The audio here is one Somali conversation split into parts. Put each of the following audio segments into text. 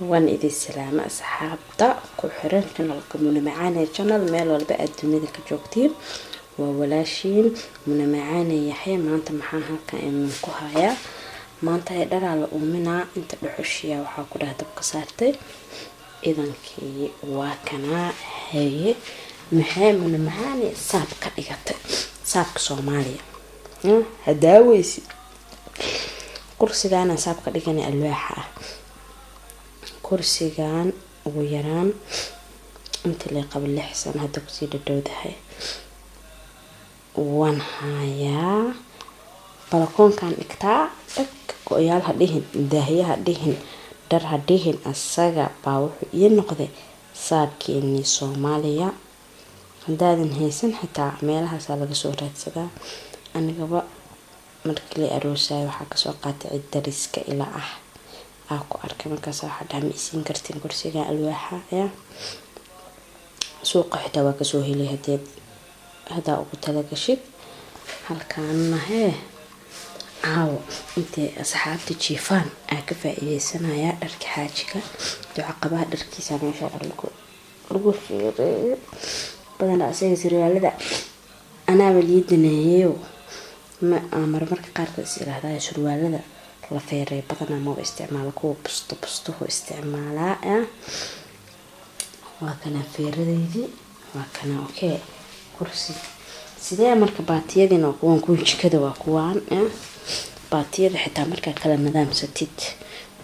Waan idin salaama asxaabta ku xiran channelka Muna Macaane channel, meel walba aad dunida ka joogtiin. Waa walaashiin Muna Macaane Yaxya. Maanta maxaan halkan idin ku hayaa? Maanta ee dharaa la uuminaa inta dhuxushiya waxaa ku dhaha dabka saartay idankii waa kanaa. Haye, maxay Muna Macaane saab ka dhigatay? Saabka Soomaaliya hadaaweysi kursigaana saab ka dhiganay alwaaxa ah. Kursigan ugu yaraan intii lay qabo 6 sano hadda kusii dhadhowdahay waan hayaa. Balakoonkan dhigtaa dhag, go-yaal ha dhihin, daahya ha dhihin, dhar ha dhihin, asaga baa wuxuu ii noqday saabkeenii Soomaaliya. Haddaadan haysan xitaa meelahaasaa laga soo raadsadaa. Anigaba markii la aroosayo waxaa kasoo qaatay cid dariska ilaa ah aa ku arkay. Markaas waxaa dhaha, "Ma isiin kartiin kursiga alwaaxa?" Ya suuqa xitaa waa kasoo helay hadeed haddaa ugu talagashid. Halkaana hee caawo intay asxaabta jiifaan aa ka faa-iideysanayaa dharka xaajiga ducaqabaha. Dharkiisa meesha lagu fiireeyo badanaa asaga sarwaalada anaaba lii daneeyeyo. Marmarka qaarkood is iraahdaa surwaalada la feereeyo badanaa maba isticmaalo, kuwa busto bustuhu isticmaalaa. Waa kana feeradeydii, waa kana. Okay, kursi sidee marka? Baatiyadiina waa kuwan, kuwa jikada waa kuwaan. Baatiyada xitaa markaa kala nidaamsatid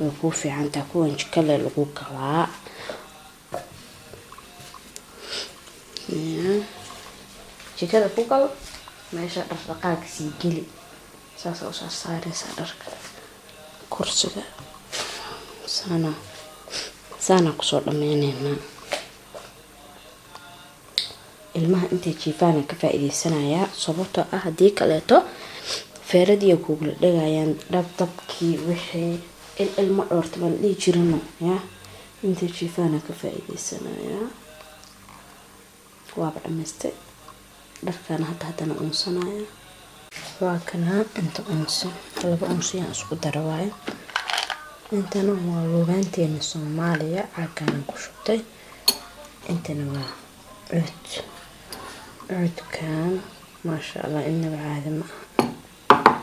way kuu fiicantaha, kuwan jikada lagu galaa. Jikada ku gal, meesha dhardhaqaalka sii geli, saasa usoo saareysaa dharka. Kursiga saana saana kusoo dhameyneynaa. Ilmaha intay jiifaana ka faa-iideysanayaa, sababtoo ah haddii kaleeto feeradiiya kugula dhagayaan dhabdabkii wixii il ilmo dhoorta baan dhihi jirino. Ya intay jiifaana ka faa-iideysanayaa. Waaba dhamaystay dharkaana hadda haddana uunsanaya. Waa kanaa inta uunsan, laba unsiyaan isku dara waayo. Intana waa lugaanteena Soomaaliya, caagkaana ku shubtay. Intana waa cuud. Cuudkan maasha Allah, inaba caadi ma aha.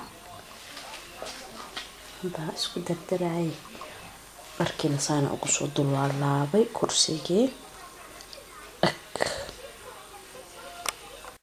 Baa isku dardarayay dharkiina saana ugu soo dulwaalaabay kursigii.